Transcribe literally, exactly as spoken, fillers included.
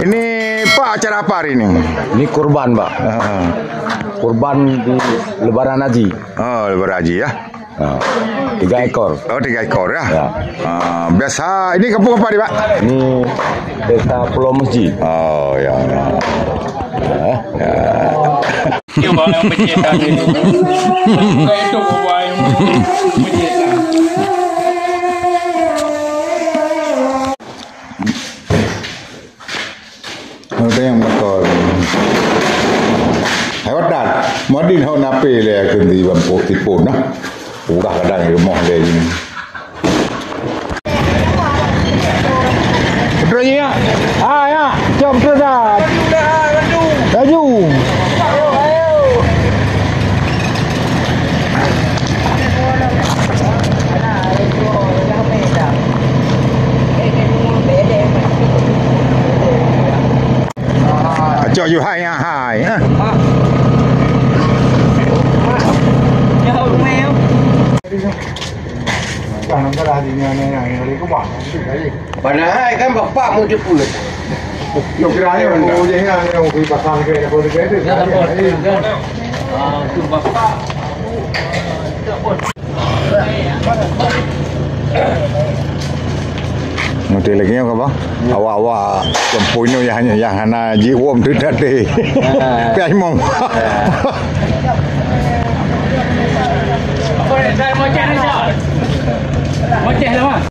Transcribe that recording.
Ini, Pak, acara apa hari ini? Ini kurban, Pak. Ah. Kurban di Lebaran Haji. Oh, Lebaran Haji, ya. Ah, tiga ekor. Oh, tiga ekor, ya. Ya. Ah, biasa, ini kampung apa ni, Pak? Ini Desa Pulau Mesji. Oh, ya, ya. Ya. Ya. Cuba yang pencipta ni. Bukan itu, bukan yang pencipta. Ada yang bakal. Hai, wadat. Madin hau nape le, akan di bangku tipun nah. Udah kadang di rumah le ini. Betul ya? Ah, ya. Jom terus dah. Laju. Acok you hai, ya, hai, ha. Padahai kan bapak mau jemput. Yo kira ni, oh, je ni, ni, oh, pergi pasang ke, apa tu, ke tu. Ya, apa tu, kan? Ah, tu bapak. Nanti lagi apa? Awak-awak yang punya yang, yang hana jiwom tu tadi. Ah. Pian mong. Apa ni? Saya macam ni, Syah. Macam ni, Mas.